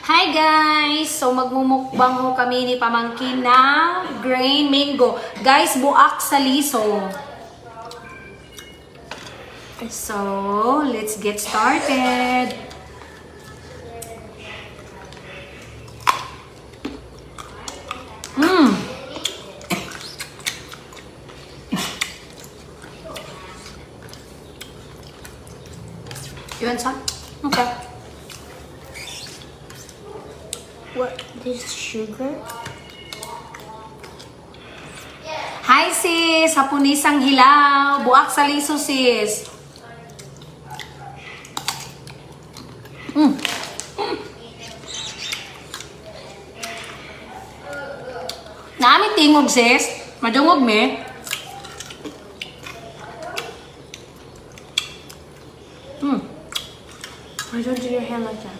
Hi guys! So magmumukbang ho kami ni Pamangkin ng grain mango. Guys, buak sa liso. So, let's get started. You want some? Okay. What? This sugar? Hi sis! Hapunisang hilaw! Buak sa liso, sis! Nami tingog, sis. Madungog me. Why don't do your hand like that?